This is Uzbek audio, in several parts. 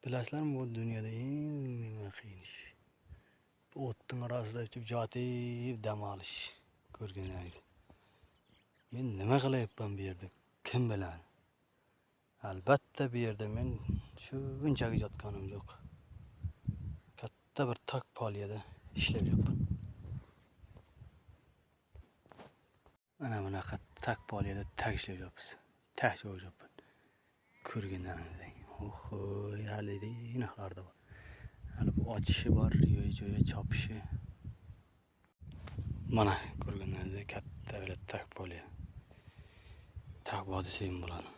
Bilasizlarmi, bu dunyoda eng nima qiyin ish. Bu o'tning orasida uchib yotib dam olish. Ko'rganingiz. Men nima qilyapman bu yerda? Kim biladi? Albatta bu yerda men shunchaki yotganim yo'q. Katta bir tak poliyada ishlab yotibman. Mana bunaqa tak poliyada tak ishlab yotibmiz. Tak ishlab yotibman. Ko'rganlaringizdek. Oho, hali iniqlarda bor. Hali bu ochishi bor, joy-joyi chopishi. Mana ko'rganlaringizdek katta bir tak poliya. Tak vodisi ham bo'ladi.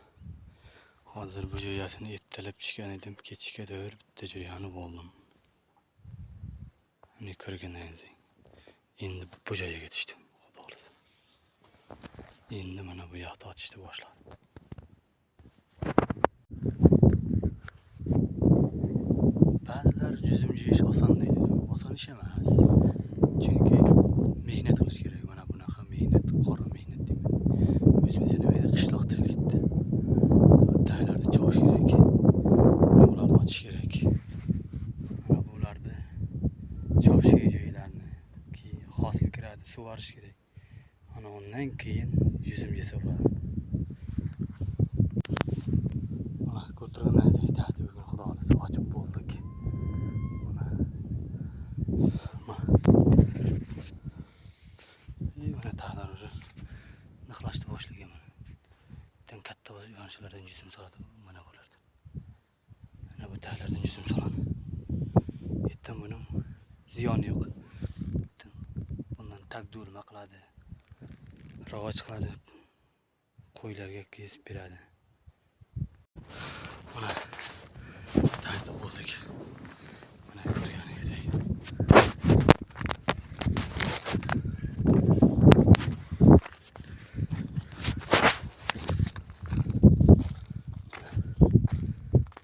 Hozir bu joyasini ertalab tushgan edim, kechga to'g'ri bitta joyani bo'ldim. Mana ko'rganlaringizdek. Endi bu joyga tushdim, xudo xolasa. Endi mana bu yoqda ochishni boshladim. Ba'zilar juzum yeyish oson deydi. Oson ish emas. Chunki mehnat qilish kerak. Mana bunaqa mehnat, qora mehnat deyman. O'zimizda nima edi? Qishloq tiriklikda. Daylarni chovish kerak. Mana bularni ochish kerak. Mana bularni chovish joylarini keyin hosil kiradi, sug'orish kerak. Ana undan keyin yuzum yesa bo'ladi. Mana ko'rib turganingizdek taxta bugun xudo xolasa ochib bo'ldik. Mana mana taxtalar уже nixlashni boshlagan mana. Bitta katta yonishalardan yuzum soladi mana bularda. Mana bu taxtalardan yuzum soladi. Ertan buni ziyoni yo'q. Bundan tag do'lma qiladi. Rivoj qiladi. Qo'ylarga kesib beradi. Mana taxta bo'ldik. Mana ko'rganingizdek.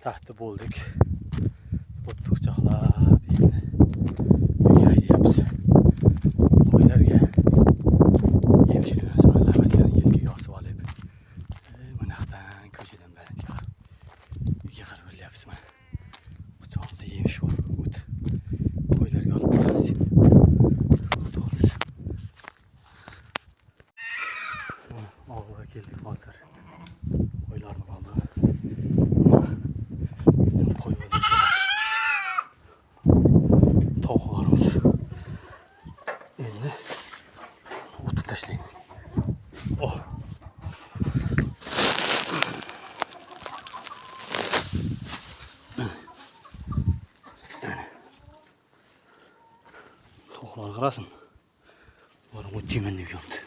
Taxta bo'ldik. O'tni quchoqlab endi uyga haydayapmiz. Qo'ylarga yem shilamiz. Mana lavatlarni yelkaga osib olib, mana yoqdan ko'chadan balandga uyga qarab yo'llayapmiz mana. Quchog'imizda yemish bor, o't. Qo'ylarga olib boramiz. Xudo xolasa. Mana ovulga keldik hozir. Qo'ylarni oldi. Bizim qo'yimiz. Tovuqlarimiz. Endi o'tni tashlaymiz. Oh. Tovuqlar qarasin. Ular o't yeyman deb yotdi.